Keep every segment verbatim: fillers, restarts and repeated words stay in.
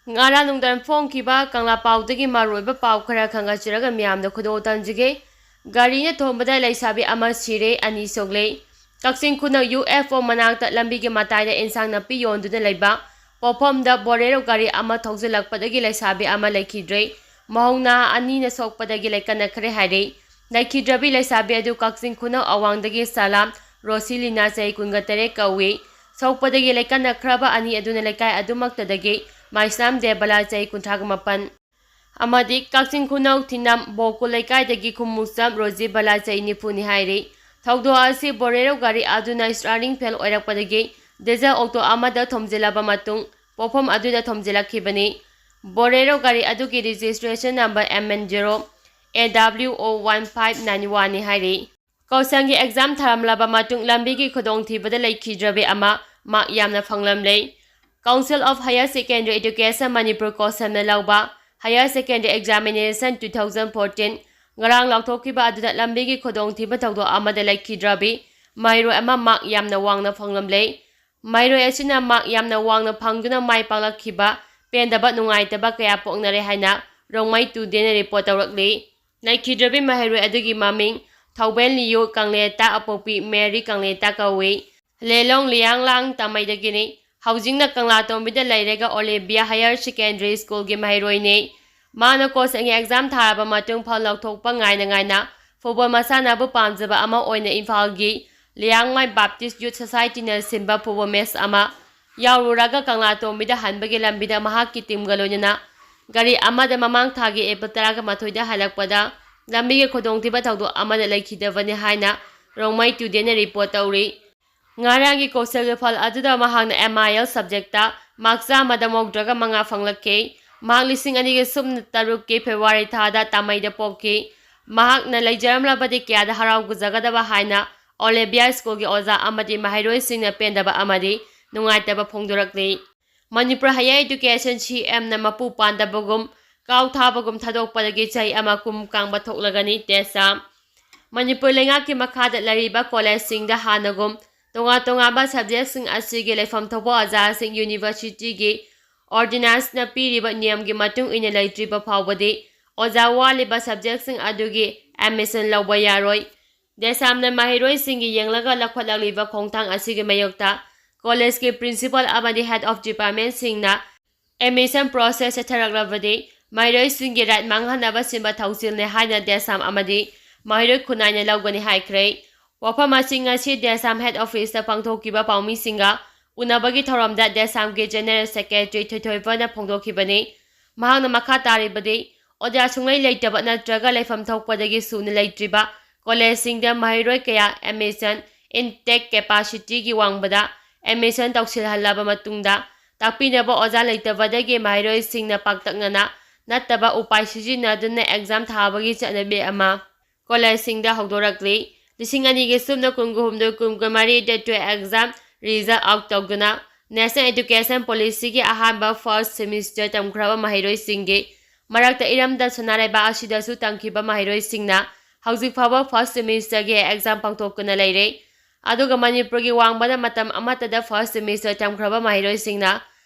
ꯉꯔꯥꯡ ꯅꯨꯡꯗꯥꯡ ꯐꯣꯡꯈꯤꯕ ꯀꯪꯂꯥ ꯄꯥꯎꯗꯒꯤ ꯃꯔꯨꯑꯣꯏꯕ ꯄꯥꯎ ꯈꯔ ꯈꯪꯒꯠꯆꯔꯒ ꯃꯤꯌꯥꯝꯗ ꯈꯨꯗꯣꯜ ꯇꯝꯖꯒꯦ꯫ ꯒꯥꯔꯤꯅ ꯊꯣꯝꯕꯗ ꯂꯩꯁꯥꯕꯤ ꯑꯃ ꯁꯤꯔꯦ, ꯑꯅꯤ ꯁꯣꯛꯂꯦ꯫ ꯀꯛꯆꯤꯡ ꯈꯨꯅꯧ ꯌꯨ ꯑꯦꯐ ꯑꯣ ꯃꯅꯥꯛꯇ ꯂꯝꯕꯤꯒꯤ ꯃꯇꯥꯏꯗ ꯏꯟꯁꯥꯡ ꯅꯥꯄꯤ ꯌꯣꯟꯗꯨꯅ ꯂꯩꯕ ꯄꯣꯠꯐꯝꯗ ꯕꯣꯂꯦꯔꯣ ꯒꯥꯔꯤ ꯑꯃ ꯊꯧꯖꯤꯜꯂꯛꯄꯗꯒꯤ ꯂꯩꯁꯥꯕꯤ ꯑꯃ ꯂꯩꯈꯤꯗ꯭ꯔꯦ꯫ ꯃꯍꯧ ꯅꯍꯥ ꯑꯅꯤꯅ ꯁꯣꯛꯄꯗꯒꯤ ꯂꯩꯀꯟꯅꯈ꯭ꯔꯦ ꯍꯥꯏꯔꯤ꯫ ꯂꯩꯈꯤꯗ꯭ꯔꯕꯤ ꯂꯩꯁꯥꯕꯤ ꯑꯗꯨ ꯀꯛꯆꯤꯡ ꯈꯨꯅꯧ ꯑꯋꯥꯡꯗꯒꯤ ꯁꯂꯥꯝ ꯔꯣꯁꯤꯂꯤꯅꯥ, ꯆꯍꯤ ꯀꯨꯟꯒ ꯇꯔꯦꯠ ꯀꯧꯏ꯫ ꯁꯣꯛꯄꯗꯒꯤ ꯂꯩꯀꯟꯅꯈ꯭ꯔꯕ ꯑꯅꯤ ꯑꯗꯨꯅ ꯂꯩꯀꯥꯏ ꯑꯗꯨꯃꯛꯇꯗꯒꯤ ꯃꯥꯏꯁꯅꯥꯝ ꯗꯦꯕꯂꯥ, ꯆꯍꯤ ꯀꯨꯟꯊ꯭ꯔꯥꯒ ꯃꯥꯄꯟ, ꯑꯃꯗꯤ ꯀꯛꯆꯤꯡ ꯈꯨꯅꯧ ꯊꯤꯅꯝ ꯕꯣꯀꯨ ꯂꯩꯀꯥꯏꯗꯒꯤ ꯈꯨꯃꯨꯛꯆꯝ ꯔꯣꯖꯤ ꯕꯂꯥ, ꯆꯍꯤ ꯅꯤꯐꯨꯅꯤ ꯍꯥꯏꯔꯤ꯫ ꯊꯧꯗꯣꯛ ꯑꯁꯤ ꯕꯣꯂꯦꯔꯣ ꯒꯥꯔꯤ ꯑꯗꯨꯅ ꯏꯁꯇ꯭ꯔꯥꯏꯔꯤꯡ ꯐꯦꯜ ꯑꯣꯏꯔꯛꯄꯗꯒꯤ ꯗꯤꯖꯜ ꯑꯣꯛꯇꯣ ꯑꯃꯗ ꯊꯣꯝꯖꯤꯜꯂꯕ ꯃꯇꯨꯡ ꯄꯣꯠꯐꯝ ꯑꯗꯨꯗ ꯊꯣꯝꯖꯤꯜꯂꯛꯈꯤꯕꯅꯤ꯫ ꯕꯣꯂꯦꯔꯣ ꯒꯥꯔꯤ ꯑꯗꯨꯒꯤ registration number M N zero A W O one five nine one ꯅꯤ ꯍꯥꯏꯔꯤ꯫ ꯀꯧꯁꯪꯒꯤ ꯑꯦꯛꯖꯥꯝ ꯊꯥꯔꯝꯂꯕ ꯃꯇꯨꯡ ꯂꯝꯕꯤꯒꯤ ꯈꯨꯗꯣꯡꯊꯤꯕꯗ ꯂꯩꯈꯤꯗ꯭ꯔꯕꯤ ꯑꯃ ꯃꯥꯛ ꯌꯥꯝꯅ ꯐꯪꯂꯝꯂꯦ꯫ Council of Higher Secondary Education Manipur ꯀꯧꯁꯝꯅ ꯂꯧꯕ Higher Secondary Examination two thousand fourteen ꯉꯔꯥꯡ ꯂꯥꯎꯊꯣꯛꯈꯤꯕ ꯑꯗꯨꯗ ꯂꯝꯕꯤꯒꯤ ꯈꯨꯗꯣꯡꯊꯤꯕ ꯊꯧꯗꯣꯛ ꯑꯃꯗ ꯂꯩꯈꯤꯗ꯭ꯔꯕꯤ ꯃꯍꯩꯔꯣꯏ ꯑꯃ ꯃꯥꯛ ꯌꯥꯝꯅ ꯋꯥꯡꯅ ꯐꯪꯂꯝꯂꯦ꯫ ꯃꯍꯩꯔꯣꯏ ꯑꯁꯤꯅ ꯃꯥꯛ ꯌꯥꯝꯅ ꯋꯥꯡꯅ ꯐꯪꯗꯨꯅ ꯃꯥꯏ ꯄꯥꯛꯂꯛꯈꯤꯕ ꯄꯦꯟꯗꯕ ꯅꯨꯡꯉꯥꯏꯇꯕ ꯀꯌꯥ ꯄꯣꯛꯅꯔꯦ ꯍꯥꯏꯅ ꯔꯣꯡꯃꯩ ꯇꯨꯗꯦꯅ ꯔꯤꯄꯣꯔꯠ ꯇꯧꯔꯛꯂꯤ꯫ ꯂꯩꯈꯤꯗ꯭ꯔꯕꯤ ꯃꯍꯩꯔꯣꯏ ꯑꯗꯨꯒꯤ ꯃꯃꯤꯡ ꯊꯧꯕꯦꯟ ꯂꯤꯌꯨ ꯀꯪꯂꯦꯇꯥ ꯑꯄꯣꯛꯄꯤ ꯃꯦꯔꯤ ꯀꯪꯂꯦꯇꯥ ꯀꯧꯏ꯫ ꯂꯦꯂꯣꯡ ꯂꯤꯌꯥꯡꯂꯥꯡ ꯇꯥꯃꯩꯗꯒꯤꯅꯤ꯫ ꯍꯧꯖꯤꯛꯅ ꯀꯪꯂꯥꯇꯣꯝꯕꯤꯗ ꯂꯩꯔꯒ ꯑꯣꯂꯦꯕꯤꯌꯥ ꯍꯥꯌꯔ ꯁꯦꯀꯦꯟꯗꯔꯤ ꯁ꯭ꯀꯨꯜꯒꯤ ꯃꯍꯩꯔꯣꯏꯅꯤ꯫ ꯃꯥꯅ ꯀꯣꯁꯦꯡꯒꯤ ꯑꯦꯛꯖꯥꯝ ꯊꯥꯔꯕ ꯃꯇꯨꯡ ꯐꯜ ꯂꯧꯊꯣꯛꯄ ꯉꯥꯏꯅ ꯉꯥꯏꯅ ꯐꯨꯠꯕꯣꯜ ꯃꯁꯥꯟꯅꯕꯨ ꯄꯥꯝꯖꯕ ꯑꯃ ꯑꯣꯏꯅ ꯏꯝꯐꯥꯜꯒꯤ ꯂꯤꯌꯥꯡꯃꯥꯏ ꯕꯥꯞꯇꯤꯁ ꯌꯨꯠ ꯁꯣꯁꯥꯏꯇꯤꯅ ꯁꯤꯟꯕ ꯐꯨꯠꯕꯣꯜ ꯃꯦꯆ ꯑꯃ ꯌꯥꯎꯔꯨꯔꯒ ꯀꯪꯂꯥꯇꯣꯝꯕꯤꯗ ꯍꯟꯕꯒꯤ ꯂꯝꯕꯤꯗ ꯃꯍꯥꯛꯀꯤ ꯇꯤꯝꯒ ꯂꯣꯏꯅꯅ ꯒꯥꯔꯤ ꯑꯃꯗ ꯃꯃꯥꯡ ꯊꯥꯒꯤ ꯑꯦꯄ꯭ꯔꯤꯜ ꯇꯔꯥꯒ ꯃꯥꯊꯣꯏꯗ ꯍꯜꯂꯛꯄꯗ ꯂꯝꯕꯤꯒꯤ ꯈꯨꯗꯣꯡꯊꯤꯕ ꯊꯧꯗꯣꯛ ꯑꯃꯗ ꯂꯩꯈꯤꯗꯕꯅꯤ ꯍꯥꯏꯅ ꯔꯣꯡꯃꯩ ꯇꯨꯗꯦꯅ ꯔꯤꯄꯣꯔꯠ ꯇꯧꯔꯤ꯫ ꯉꯔꯥꯡꯒꯤ ꯀꯣꯁꯦꯜꯒꯤ ꯐꯜ ꯑꯗꯨꯗ ꯃꯍꯥꯛꯅ M I L subject mark ꯆꯥꯝꯃꯗ ꯃꯧꯗ꯭ꯔꯥꯒ ꯃꯉꯥ ꯐꯪꯂꯛꯈꯤ꯫ ꯃꯍꯥꯛ ꯂꯤꯁꯤꯡ ꯑꯅꯤꯒ ꯁꯨꯞꯅ ꯇꯔꯨꯛꯀꯤ ꯐꯦꯕ꯭ꯔꯨꯋꯥꯔꯤ ꯊꯥꯗ ꯇꯥꯃꯩꯗ ꯄꯣꯛꯈꯤ꯫ ꯃꯍꯥꯛꯅ ꯂꯩꯖꯔꯝꯂꯕꯗꯤ ꯀꯌꯥꯗ ꯍꯔꯥꯎꯖꯒꯗꯕ ꯍꯥꯏꯅ ꯑꯣꯂꯦꯕꯤꯌꯥ ꯁ꯭ꯀꯨꯜꯒꯤ ꯑꯣꯖꯥ ꯑꯃꯗꯤ ꯃꯍꯩꯔꯣꯏꯁꯤꯡꯅ ꯄꯦꯟꯗꯕ ꯑꯃꯗꯤ ꯅꯨꯡꯉꯥꯏꯇꯕ ꯐꯣꯡꯗꯣꯔꯛꯂꯤ꯫ Manipur higher education C M ꯅ ꯃꯄꯨ ꯄꯥꯟꯗꯕꯒꯨꯝ ꯀꯥꯎ ꯊꯥꯕꯒꯨꯝ ꯊꯥꯗꯣꯛꯄꯗꯒꯤ ꯆꯍꯤ ꯑꯃ ꯀꯨꯝ ꯀꯥꯡꯕ ꯊꯣꯛꯂꯒꯅꯤ꯫ ꯇꯦꯁꯥ꯫ ꯃꯅꯤꯄꯨꯔ ꯂꯩꯉꯥꯛꯀꯤ ꯃꯈꯥꯗ ꯂꯩꯔꯤꯕ ꯀꯣꯂꯦꯖꯁꯤꯡꯗ ꯍꯥꯟꯅꯒꯨꯝ ꯇꯣꯉꯥꯟ ꯇꯣꯉꯥꯟꯕ ꯁꯕꯖꯦꯛꯁꯤꯡ ꯑꯁꯤꯒꯤ ꯂꯩꯐꯝ ꯊꯣꯛꯄ ꯑꯣꯖꯥꯁꯤꯡ ꯌꯨꯅꯤꯚꯔꯁꯤꯇꯤꯒꯤ Ordinanceꯅ ꯄꯤꯔꯤꯕ ꯅꯤꯌꯝꯒꯤ ꯃꯇꯨꯡ ꯏꯟꯅ ꯂꯩꯇ꯭ꯔꯤꯕ ꯐꯥꯎꯕꯗꯤ ꯑꯣꯖꯥ ꯋꯥꯠꯂꯤꯕ subjectꯁꯤꯡ ꯑꯗꯨꯒꯤ admission ꯂꯧꯕ ꯌꯥꯔꯣꯏ꯫ DESAMꯅ ꯃꯍꯩꯔꯣꯏꯁꯤꯡꯒꯤ ꯌꯦꯡꯂꯒ ꯂꯧꯈꯠꯂꯛꯂꯤꯕ ꯈꯣꯡꯊꯥꯡ ꯑꯁꯤꯒꯤ ꯃꯥꯌꯣꯛꯇ collegeꯀꯤ principal ꯑꯃꯗꯤ head of departmentꯁꯤꯡꯅ admission process ꯆꯠꯊꯔꯛꯂꯕꯗꯤ ꯃꯍꯩꯔꯣꯏꯁꯤꯡꯒꯤ right ꯃꯥꯡꯍꯟꯅꯕ ꯁꯤꯟꯕ ꯊꯧꯁꯤꯜꯅꯤ ꯍꯥꯏꯅ DESAM ꯑꯃꯗꯤ ꯃꯍꯩꯔꯣꯏ ꯈꯨꯟꯅꯥꯏꯅ ꯂꯧꯒꯅꯤ ꯍꯥꯏꯈ꯭ꯔꯦ꯫ ꯋꯥꯐꯝ ꯑꯁꯤ ꯉꯁꯤ DESAM head officeꯇ ꯄꯥꯡꯊꯣꯛꯈꯤꯕ ꯄꯥꯎꯃꯤꯁꯤꯡꯒ ꯎꯅꯕꯒꯤ ꯊꯧꯔꯝꯗ DESAMꯒꯤ general secretary ꯊꯣꯏꯊꯣꯏꯕꯅ ꯐꯣꯡꯗꯣꯛꯈꯤꯕꯅꯤ꯫ ꯃꯍꯥꯛꯅ ꯃꯈꯥ ꯇꯥꯔꯤꯕꯗꯤ, ꯑꯣꯖꯥ ꯁꯨꯡꯂꯩ ꯂꯩꯇꯕ ꯅꯠꯇ꯭ꯔꯒ ꯂꯩꯐꯝ ꯊꯣꯛꯄꯗꯒꯤ ꯁꯨꯅ ꯂꯩꯇ꯭ꯔꯤꯕ collegeꯁꯤꯡꯗ ꯃꯍꯩꯔꯣꯏ ꯀꯌꯥ admission, intake capacityꯒꯤ ꯋꯥꯡꯃꯗ admission ꯇꯧꯁꯤꯜꯍꯜꯂꯕ ꯃꯇꯨꯡꯗ, ꯇꯥꯛꯄꯤꯅꯕ ꯑꯣꯖꯥ ꯂꯩꯇꯕꯗꯒꯤ ꯃꯍꯩꯔꯣꯏꯁꯤꯡꯅ ꯄꯥꯛꯇꯛꯅꯅ ꯅꯠꯇꯕ ꯎꯄꯥꯏ ꯁꯤꯖꯤꯟꯅꯗꯨꯅ exam ꯊꯥꯕꯒꯤ ꯆꯠꯅꯕꯤ ꯑꯃ collegeꯁꯤꯡꯗ ꯍꯧꯗꯣꯔꯛꯂꯤ꯫ ꯂꯤꯁꯤꯡ ꯑꯅꯤꯒꯤ ꯁꯨꯞꯅ ꯀꯨꯟꯒ ꯍꯨꯝꯗꯣꯏ ꯀꯨꯟꯒ ꯃꯔꯤ TET exam result out ꯇꯧꯗꯨꯅ National Education Policyꯒꯤ ꯑꯍꯥꯟꯕ first semester ꯇꯝꯈ꯭ꯔꯕ ꯃꯍꯩꯔꯣꯏꯁꯤꯡꯒꯤ ꯃꯔꯛꯇ ꯏꯔꯝꯗꯝ ꯁꯅꯥ ꯂꯩꯕꯥꯛ ꯑꯁꯤꯗꯁꯨ ꯇꯝꯈꯤꯕ ꯃꯍꯩꯔꯣꯏꯁꯤꯡꯅ ꯍꯧꯖꯤꯛ ꯐꯥꯎꯕ first semesterꯒꯤ exam ꯄꯥꯡꯊꯣꯛꯇꯨꯅ ꯂꯩꯔꯦ꯫ ꯑꯗꯨꯒ ꯃꯅꯤꯄꯨꯔꯒꯤ ꯋꯥꯡꯃꯗ ꯃꯇꯝ ꯑꯃꯠꯇꯗ first semester ꯇꯝꯈ꯭ꯔꯕ ꯃꯍꯩꯔꯣꯏꯁꯤꯡꯅ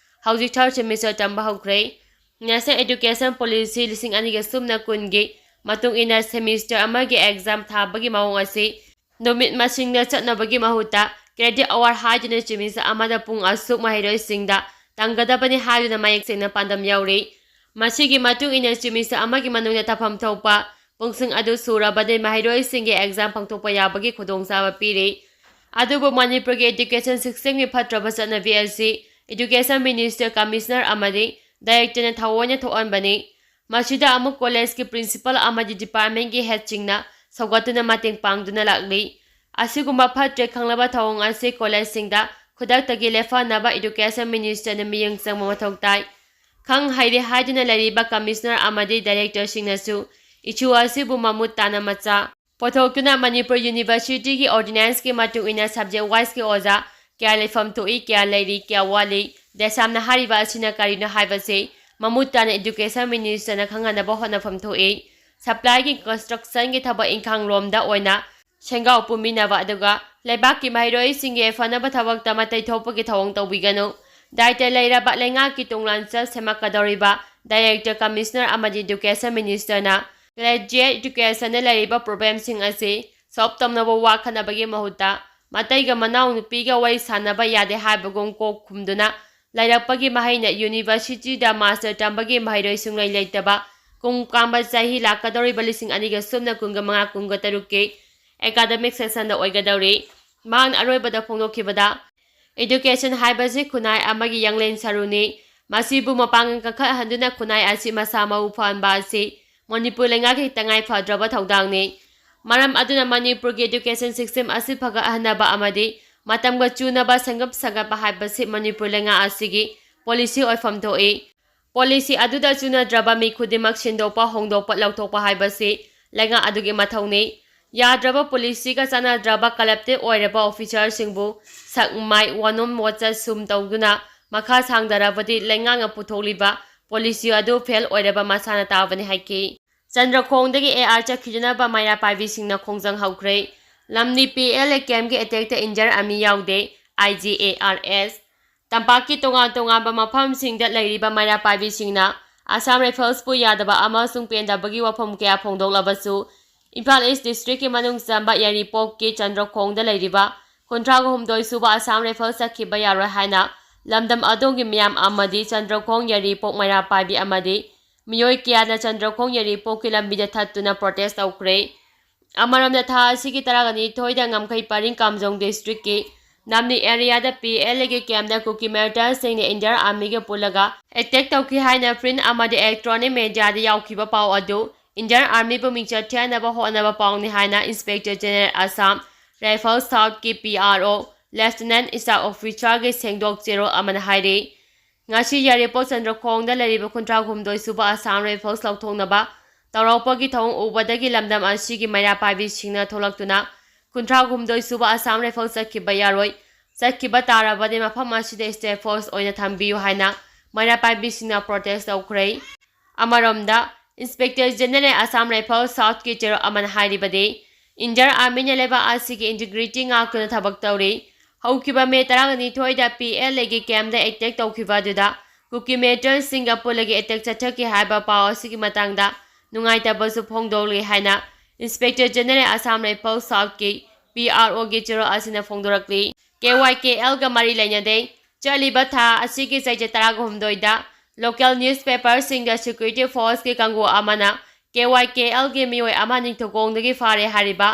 ꯍꯧꯖꯤꯛ third semester ꯇꯝꯕ ꯍꯧꯈ꯭ꯔꯦ꯫ National Education Policy ꯂꯤꯁꯤꯡ ꯑꯅꯤꯒ ꯁꯨꯞꯅ ꯀꯨꯟꯒꯤ ꯃꯇꯨꯡ ꯏꯟꯅ semester ꯑꯃꯒꯤ exam ꯊꯥꯕꯒꯤ ꯃꯑꯣꯡ ꯑꯁꯤ ꯅꯨꯃꯤꯠ ꯃꯁꯤꯡꯗ ꯆꯠꯅꯕꯒꯤ ꯃꯍꯨꯠꯇ credit hour ꯍꯥꯏꯗꯨꯅ semester ꯑꯃꯗ ꯄꯨꯡ ꯑꯁꯨꯛ ꯃꯍꯩꯔꯣꯏꯁꯤꯡꯗ ꯇꯝꯒꯗꯕꯅꯤ ꯍꯥꯏꯗꯨꯅ ꯃꯌꯦꯛ ꯁꯦꯡꯅ ꯄꯥꯟꯗꯝ ꯌꯥꯎꯔꯤ꯫ ꯃꯁꯤꯒꯤ ꯃꯇꯨꯡ ꯏꯟꯅ semester ꯑꯃꯒꯤ ꯃꯅꯨꯡꯗ ꯊꯥꯐꯝ ꯊꯣꯛꯄ ꯄꯨꯡꯁꯤꯡ ꯑꯗꯨ ꯁꯨꯔꯕꯗꯤ ꯃꯍꯩꯔꯣꯏꯁꯤꯡꯒꯤ exam ꯄꯥꯡꯊꯣꯛꯄ ꯌꯥꯕꯒꯤ ꯈꯨꯗꯣꯡꯆꯥꯕ ꯄꯤꯔꯤ꯫ ꯑꯗꯨꯕꯨ ꯃꯅꯤꯄꯨꯔꯒꯤ education systemꯒꯤ ꯐꯠꯇ꯭ꯔꯕ ꯆꯠꯅꯕꯤ ꯑꯁꯤ education minister, commissioner ꯑꯃꯗꯤ directorꯅ ꯊꯑꯣꯏꯅ ꯊꯣꯛꯍꯟꯕꯅꯤ꯫ ꯃꯁꯤꯗ ꯑꯃꯨꯛ collegeꯀꯤ principal ꯑꯃꯗꯤ departmentꯀꯤ headꯁꯤꯡꯅ ꯁꯧꯒꯠꯇꯨꯅ ꯃꯇꯦꯡ ꯄꯥꯡꯗꯨꯅ ꯂꯥꯛꯂꯤ꯫ ꯑꯁꯤꯒꯨꯝꯕ ꯐꯠꯇ꯭ꯔꯦ ꯈꯪꯂꯕ ꯊꯧꯑꯣꯡ ꯑꯁꯤ collegeꯁꯤꯡꯗ ꯈꯨꯗꯛꯇꯒꯤ ꯂꯦꯞꯍꯟꯅꯕ education ministerꯅ ꯃꯤꯠꯌꯦꯡ ꯆꯪꯕ ꯃꯊꯧ ꯇꯥꯏ꯫ ꯈꯪ ꯍꯩꯔꯦ ꯍꯥꯏꯗꯨꯅ ꯂꯩꯔꯤꯕ commissioner ꯑꯃꯗꯤ directorꯁꯤꯡꯅꯁꯨ issue ꯑꯁꯤꯕꯨ ꯃꯃꯨꯠ ꯇꯥꯅ ꯃꯆꯥ ꯄꯨꯊꯣꯛꯇꯨꯅ ꯃꯅꯤꯄꯨꯔ universityꯒꯤ ordinanceꯀꯤ ꯃꯇꯨꯡ ꯏꯟꯅ subject wiseꯀꯤ ꯑꯣꯖꯥ ꯀꯌꯥ ꯂꯩꯐꯝ ꯊꯣꯛꯏ, ꯀꯌꯥ ꯂꯩꯔꯤ, ꯀꯌꯥ ꯋꯥꯠꯂꯤ, DESAMꯅ ꯍꯥꯏꯔꯤꯕ ꯑꯁꯤꯅ ꯀꯔꯤꯅꯣ ꯍꯥꯏꯕꯁꯤ ꯃꯃꯨꯠ ꯇꯥꯅ education ministerꯅ ꯈꯪꯍꯟꯅꯕ ꯍꯣꯠꯅꯐꯝ ꯊꯣꯛꯏ꯫ Supplyꯒꯤ constructionꯒꯤ ꯊꯕꯛ ꯏꯪꯈꯥꯡ ꯂꯣꯝꯗ ꯑꯣꯏꯅ ꯁꯦꯡꯒꯥꯎ ꯄꯨꯝꯃꯤꯟꯅꯕ ꯑꯗꯨꯒ ꯂꯩꯕꯥꯛꯀꯤ ꯃꯍꯩꯔꯣꯏꯁꯤꯡꯒꯤ ꯐꯅꯕ ꯊꯕꯛꯇ ꯃꯇꯩ ꯊꯣꯛꯄꯒꯤ ꯊꯧꯑꯣꯡ ꯇꯧꯕꯤꯒꯅꯨ꯫ ꯗꯥꯏꯇ ꯂꯩꯔꯕ ꯂꯩꯉꯥꯛꯀꯤ ꯇꯨꯡꯂꯥꯟꯆꯜ ꯁꯦꯝꯃꯛꯀꯗꯧꯔꯤꯕ Director, Commissioner ꯑꯃꯗꯤ Education Ministerꯅ Collegiate Educationꯗ ꯂꯩꯔꯤꯕ problemꯁꯤꯡ ꯑꯁꯤ solve ꯇꯧꯅꯕ ꯋꯥ ꯈꯟꯅꯕꯒꯤ ꯃꯍꯨꯠꯇ ꯃꯇꯩꯒ ꯃꯅꯥꯎ ꯅꯨꯄꯤꯒ ꯋꯥꯔꯤ ꯁꯥꯟꯅꯕ ꯌꯥꯗꯦ ꯍꯥꯏꯕꯒꯨꯝ ꯀꯣꯛ ꯈꯨꯝꯗꯨꯅ ꯂꯩꯔꯛꯄꯒꯤ ꯃꯍꯩꯅ Universityꯗ master ꯇꯝꯕꯒꯤ ꯃꯍꯩꯔꯣꯏ ꯁꯨꯡꯂꯩ ꯂꯩꯇꯕ ꯀꯨꯝ ꯀꯥꯡꯕ ꯆꯍꯤ ꯂꯥꯛꯀꯗꯧꯔꯤꯕ ꯂꯤꯁꯤꯡ ꯑꯅꯤꯒ ꯁꯨꯞꯅ ꯀꯨꯟꯒ ꯃꯉꯥ ꯀꯨꯟꯒ ꯇꯔꯨꯛꯀꯤ academic sessionꯗ ꯑꯣꯏꯒꯗꯧꯔꯤ꯫ ꯃꯍꯥꯛꯅ ꯑꯔꯣꯏꯕꯗ ꯐꯣꯡꯗꯣꯛꯈꯤꯕꯗ, Education ꯍꯥꯏꯕꯁꯤ ꯈꯨꯟꯅꯥꯏ ꯑꯃꯒꯤ ꯌꯥꯡꯂꯦꯟ ꯁꯔꯨꯅꯤ꯫ ꯃꯁꯤꯕꯨ ꯃꯄꯥꯡꯒꯜ ꯀꯟꯈꯠꯍꯟꯗꯨꯅ ꯈꯨꯟꯅꯥꯏ ꯑꯁꯤ ꯃꯁꯥ ꯃꯎ ꯐꯍꯟꯕ ꯑꯁꯤ ꯃꯅꯤꯄꯨꯔ ꯂꯩꯉꯥꯛꯀꯤ ꯇꯉꯥꯏ ꯐꯗ꯭ꯔꯕ ꯊꯧꯗꯥꯡꯅꯤ꯫ ꯃꯔꯝ ꯑꯗꯨꯅ ꯃꯅꯤꯄꯨꯔꯒꯤ education system ꯑꯁꯤ ꯐꯒꯠꯍꯟꯅꯕ ꯑꯃꯗꯤ ꯃꯇꯝꯒ ꯆꯨꯅꯕ ꯁꯦꯝꯒꯠ ꯁꯥꯒꯠꯄ ꯍꯥꯏꯕꯁꯤ ꯃꯅꯤꯄꯨꯔ ꯂꯩꯉꯥꯛ ꯑꯁꯤꯒꯤ policy ꯑꯣꯏꯐꯝ ꯊꯣꯛꯏ꯫ Policy ꯑꯗꯨꯗ ꯆꯨꯅꯗ꯭ꯔꯕ ꯃꯤ ꯈꯨꯗꯤꯡꯃꯛ ꯁꯤꯟꯗꯣꯛꯄ, ꯍꯣꯡꯗꯣꯛꯄ, ꯂꯧꯊꯣꯛꯄ ꯍꯥꯏꯕꯁꯤ ꯂꯩꯉꯥꯛ ꯑꯗꯨꯒꯤ ꯃꯊꯧꯅꯤ꯫ ꯌꯥꯗ꯭ꯔꯕ policyꯒ ꯆꯥꯟꯅꯗ꯭ꯔꯕ corrupted ꯑꯣꯏꯔꯕ officerꯁꯤꯡꯕꯨ ꯁꯛ ꯃꯥꯏ ꯋꯥꯅꯣꯝ ꯋꯥꯆꯠ ꯁꯨꯝ ꯇꯧꯗꯨꯅ ꯃꯈꯥ ꯁꯥꯡꯗꯔꯕꯗꯤ ꯂꯩꯉꯥꯛꯅ ꯄꯨꯊꯣꯛꯂꯤꯕ policy ꯑꯗꯨ fail ꯑꯣꯏꯔꯕ ꯃꯁꯥꯅ ꯇꯥꯕꯅꯤ ꯍꯥꯏꯈꯤ꯫ ꯆꯟꯗ꯭ꯔꯈꯣꯡꯗꯒꯤ ꯑꯦ ꯑꯥꯔ ꯆꯠꯈꯤꯗꯅꯕ ꯃꯩꯔꯥ ꯄꯥꯏꯕꯤꯁꯤꯡꯅ ꯈꯣꯡꯖꯪ ꯍꯧꯈ꯭ꯔꯦ꯫ ꯂꯝꯅꯤ ꯄꯤ ꯑꯦꯜ ꯑꯦ campꯀꯤ attackꯇ injure ꯑꯃꯤ ꯌꯥꯎꯗꯦ, ꯑꯥꯏ ꯖꯤ ꯑꯦ ꯑꯥꯔ ꯑꯦꯁ꯫ ꯇꯝꯄꯥꯛꯀꯤ ꯇꯣꯉꯥꯟ ꯇꯣꯉꯥꯟꯕ ꯃꯐꯝꯁꯤꯡꯗ ꯂꯩꯔꯤꯕ ꯃꯩꯔꯥ ꯄꯥꯏꯕꯤꯁꯤꯡꯅ Assam Riflesꯄꯨ ꯌꯥꯗꯕ ꯑꯃꯁꯨꯡ ꯄꯦꯟꯗꯕꯒꯤ ꯋꯥꯐꯝ ꯀꯌꯥ ꯐꯣꯡꯗꯣꯛꯂꯕꯁꯨ, ꯏꯝꯐꯥꯜ East districtꯀꯤ ꯃꯅꯨꯡ ꯆꯟꯕ ꯌꯥꯏꯔꯤꯄꯣꯛꯀꯤ ꯆꯟꯗ꯭ꯔꯈꯣꯡꯗ ꯂꯩꯔꯤꯕ ꯀꯨꯟꯊ꯭ꯔꯥ ꯍꯨꯝꯗꯣꯏ ꯁꯨꯕ Assam Rifles ꯆꯠꯈꯤꯕ ꯌꯥꯔꯣꯏ ꯍꯥꯏꯅ ꯂꯝꯗꯝ ꯑꯗꯨꯒꯤ ꯃꯤꯌꯥꯝ ꯑꯃꯗꯤ ꯆꯟꯗ꯭ꯔꯈꯣꯡ ꯌꯥꯏꯔꯤꯄꯣꯛ ꯃꯩꯔꯥ ꯄꯥꯏꯕꯤ ꯑꯃꯗꯤ ꯃꯤꯑꯣꯏ ꯀꯌꯥꯅ ꯆꯟꯗ꯭ꯔꯈꯣꯡ ꯌꯥꯏꯔꯤꯄꯣꯛꯀꯤ ꯂꯝꯕꯤꯗ ꯊꯠꯇꯨꯅ protest ꯇꯧꯈ꯭ꯔꯦ꯫ ꯑꯃꯔꯣꯝꯗ, ꯊꯥ ꯑꯁꯤꯒꯤ ꯇꯔꯥꯅꯤꯊꯣꯏꯗ ꯉꯝꯈꯩ ꯄꯔꯤꯡ ꯀꯥꯝꯖꯣꯡ districtꯀꯤ ꯅꯝꯅꯤ areaꯗ ꯄꯤ ꯑꯦꯜ ꯑꯦꯒꯤ campꯇ ꯀꯨꯀꯤ militantꯁꯤꯡꯅ Indian Armyꯒ ꯄꯨꯜꯂꯒ attack ꯇꯧꯈꯤ ꯍꯥꯏꯅ print ꯑꯃꯗꯤ electronic mediaꯗ ꯌꯥꯎꯈꯤꯕ ꯄꯥꯎ ꯑꯗꯨ Indian Armyꯕꯨ ꯃꯤꯡꯆꯠ ꯊꯤꯍꯟꯅꯕ ꯍꯣꯠꯅꯕ ꯄꯥꯎꯅꯤ ꯍꯥꯏꯅ Inspector General Assam Rifles Southꯀꯤ P R O Lieutenant Staff Officerꯒꯤ ꯁꯦꯡꯗꯣꯛ ꯆꯦꯔꯣꯜ ꯑꯃꯅ ꯍꯥꯏꯔꯤ꯫ ꯉꯁꯤ ꯌꯥꯏꯔꯤꯄꯣꯛ ꯆꯟꯗ꯭ꯔꯈꯣꯡꯗ ꯂꯩꯔꯤꯕ ꯀꯨꯟꯊ꯭ꯔꯥ ꯍꯨꯝꯗꯣꯏ ꯁꯨꯕ Assam Rifles ꯂꯧꯊꯣꯛꯅꯕ ꯇꯧꯔꯛꯄꯒꯤ ꯊꯧꯑꯣꯡ ꯎꯕꯗꯒꯤ ꯂꯝꯗꯝ ꯑꯁꯤꯒꯤ ꯃꯩꯔꯥ ꯄꯥꯏꯕꯤꯁꯤꯡꯅ ꯊꯣꯛꯂꯛꯇꯨꯅ ꯀꯨꯟꯊ꯭ꯔꯥ ꯍꯨꯝꯗꯣꯏ ꯁꯨꯕ Assam Rifles ꯆꯠꯈꯤꯕ ꯌꯥꯔꯣꯏ, ꯆꯠꯈꯤꯕ ꯇꯥꯔꯕꯗꯤ ꯃꯐꯝ ꯑꯁꯤꯗ state force ꯑꯣꯏꯅ ꯊꯝꯕꯤꯌꯨ ꯍꯥꯏꯅ ꯃꯩꯔꯥ ꯄꯥꯏꯕꯤꯁꯤꯡꯅ protest ꯇꯧꯈ꯭ꯔꯦ꯫ ꯑꯃꯔꯣꯝꯗ, Inspector General Assam Rifles Southꯀꯤ ꯆꯦꯔꯣꯜ ꯑꯃꯅ ꯍꯥꯏꯔꯤꯕꯗꯤ, Indian Armyꯅ ꯂꯩꯕꯥꯛ ꯑꯁꯤꯒꯤ integrity ꯉꯥꯛꯇꯨꯅ ꯊꯕꯛ ꯇꯧꯔꯤ꯫ ꯍꯧꯈꯤꯕ ꯃꯦ ꯇꯔꯥꯅꯤꯊꯣꯏꯗ ꯄꯤ ꯑꯦꯜ ꯑꯦꯒꯤ ꯀꯦꯝꯗ ꯑꯦꯇꯦꯛ ꯇꯧꯈꯤꯕ ꯑꯗꯨꯗ ꯀꯨꯀꯤ ꯃꯤꯂꯤꯇꯦꯟꯁꯤꯡꯒ ꯄꯨꯜꯂꯒ ꯑꯦꯇꯦꯛ ꯆꯠꯊꯈꯤ ꯍꯥꯏꯕ ꯄꯥꯎ ꯑꯁꯤꯒꯤ ꯃꯇꯥꯡꯗ ꯅꯨꯡꯉꯥꯏꯇꯕꯁꯨ ꯐꯣꯡꯗꯣꯛꯂꯤ ꯍꯥꯏꯅ ꯏꯟꯁꯄꯦꯛꯇꯔ ꯖꯦꯅꯔꯦꯜ ꯑꯁꯥꯝ ꯔꯥꯏꯐꯜ ꯁꯥꯎꯠꯀꯤ, ꯄꯤ ꯑꯥꯔ ꯑꯣꯒꯤ ꯆꯦꯔꯣꯜ ꯑꯁꯤꯅ ꯐꯣꯡꯗꯣꯔꯛꯂꯤ꯫ ꯀꯦ ꯋꯥꯏ ꯀꯦ ꯑꯦꯜꯒ ꯃꯔꯤ ꯂꯩꯅꯗꯦ꯫ ꯆꯠꯂꯤꯕ ꯊꯥ ꯑꯁꯤꯒꯤ ꯆꯩꯆꯠ ꯇꯔꯥꯒ ꯍꯨꯝꯗꯣꯏꯗ ꯂꯣꯀꯦꯜ ꯅ꯭ꯌꯨꯁꯄꯦꯄꯔꯁꯤꯡꯗ ꯁꯦꯀ꯭ꯌꯨꯔꯤꯇꯤ ꯐꯣꯔꯁꯀꯤ ꯀꯥꯡꯕꯨ ꯑꯃꯅ ꯀꯦ ꯋꯥꯏ ꯀꯦ ꯑꯦꯜꯒꯤ ꯃꯤꯑꯣꯏ ꯑꯃ ꯅꯤꯡꯊꯧꯈꯣꯡꯗꯒꯤ ꯐꯥꯔꯦ ꯍꯥꯏꯔꯤꯕ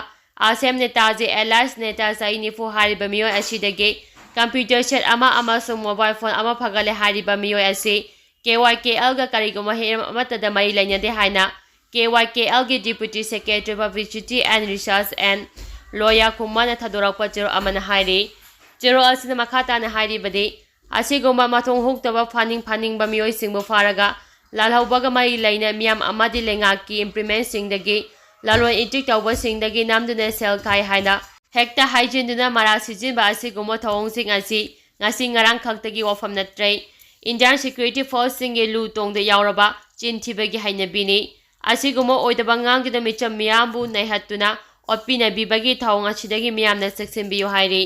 ꯑꯁꯦꯝ ꯅꯦꯇꯥꯖꯤ ꯑꯦꯂꯥꯏꯁ ꯅꯦꯇꯥ ꯆꯍꯤ ꯅꯤꯐꯨ ꯍꯥꯏꯔꯤꯕ ꯃꯤꯑꯣꯏ ꯑꯁꯤꯗꯒꯤ ꯀꯝꯄ꯭ꯌꯨꯇꯔ ꯁꯦꯠ ꯑꯃ ꯑꯃꯁꯨꯡ ꯃꯣꯕꯥꯏꯜ ꯐꯣꯟ ꯑꯃ ꯐꯒꯠꯂꯦ ꯍꯥꯏꯔꯤꯕ ꯃꯤꯑꯣꯏ ꯑꯁꯤ ꯀꯦ ꯋꯥꯏ ꯀꯦ ꯑꯦꯜꯒ ꯀꯔꯤꯒꯨꯝꯕ ꯍꯤꯔꯝ ꯑꯃꯠꯇꯗ ꯃꯔꯤ ꯂꯩꯅꯗꯦ ꯍꯥꯏꯅ ꯀꯦ ꯋꯥꯏ ꯀꯦ ꯑꯦꯜꯒꯤ deputy secretary publicity and research N Loya ꯈꯨꯃꯟꯅ ꯊꯥꯗꯣꯔꯛꯄ ꯆꯦꯔꯣꯜ ꯑꯃꯅ ꯍꯥꯏꯔꯤ꯫ ꯆꯦꯔꯣꯜ ꯑꯁꯤꯅ ꯃꯈꯥ ꯇꯥꯅ ꯍꯥꯏꯔꯤꯕꯗꯤ, ꯑꯁꯤꯒꯨꯝꯕ ꯃꯊꯣꯡ ꯍꯨꯛꯇꯕ ꯐꯥꯅꯤꯡ ꯐꯥꯅꯤꯡꯕ ꯃꯤꯑꯣꯏꯁꯤꯡꯕꯨ ꯐꯥꯔꯒ ꯂꯥꯜꯍꯧꯕꯒ ꯃꯔꯤ ꯂꯩꯅ ꯃꯤꯌꯥꯝ ꯑꯃꯗꯤ ꯂꯩꯉꯥꯛꯀꯤ ꯏꯝꯄ꯭ꯂꯤꯃꯦꯟꯁꯤꯡꯗꯒꯤ ꯂꯂꯣꯟ ꯏꯇꯤꯛ ꯇꯧꯕꯁꯤꯡꯗꯒꯤ ꯅꯝꯗꯨꯅ ꯁꯦꯜ ꯈꯥꯏ ꯍꯥꯏꯅ ꯍꯦꯛꯇ ꯍꯥꯏꯖꯤꯟꯗꯨꯅ ꯃꯔꯥꯜ ꯁꯤꯖꯤꯟꯕ ꯑꯁꯤꯒꯨꯝꯕ ꯊꯧꯑꯣꯡꯁꯤꯡ ꯑꯁꯤ ꯉꯁꯤ ꯉꯔꯥꯡ ꯈꯛꯇꯒꯤ ꯋꯥꯐꯝ ꯅꯠꯇ꯭ꯔꯦ꯫ ꯏꯟꯗꯤꯌꯥꯟ ꯁꯦꯀ꯭ꯌꯨꯔꯤꯇꯤ ꯐꯣꯔꯁꯁꯤꯡꯒꯤ ꯂꯨ ꯇꯣꯡꯗ ꯌꯥꯎꯔꯕ ꯆꯤꯟ ꯊꯤꯕꯒꯤ ꯍꯩꯅꯕꯤꯅꯤ꯫ ꯑꯁꯤꯒꯨꯝꯕ ꯑꯣꯏꯗꯕ ꯉꯥꯡꯗꯨꯅ ꯃꯤꯆꯝ ꯃꯤꯌꯥꯝꯕꯨ ꯅꯩꯍꯠꯇꯨꯅ ꯑꯣꯠꯄꯤ ꯅꯩꯕꯤꯕꯒꯤ ꯊꯧꯑꯣꯡ ꯑꯁꯤꯗꯒꯤ ꯃꯤꯌꯥꯝꯅ ꯆꯦꯛꯁꯤꯟꯕꯤꯌꯨ ꯍꯥꯏꯔꯤ꯫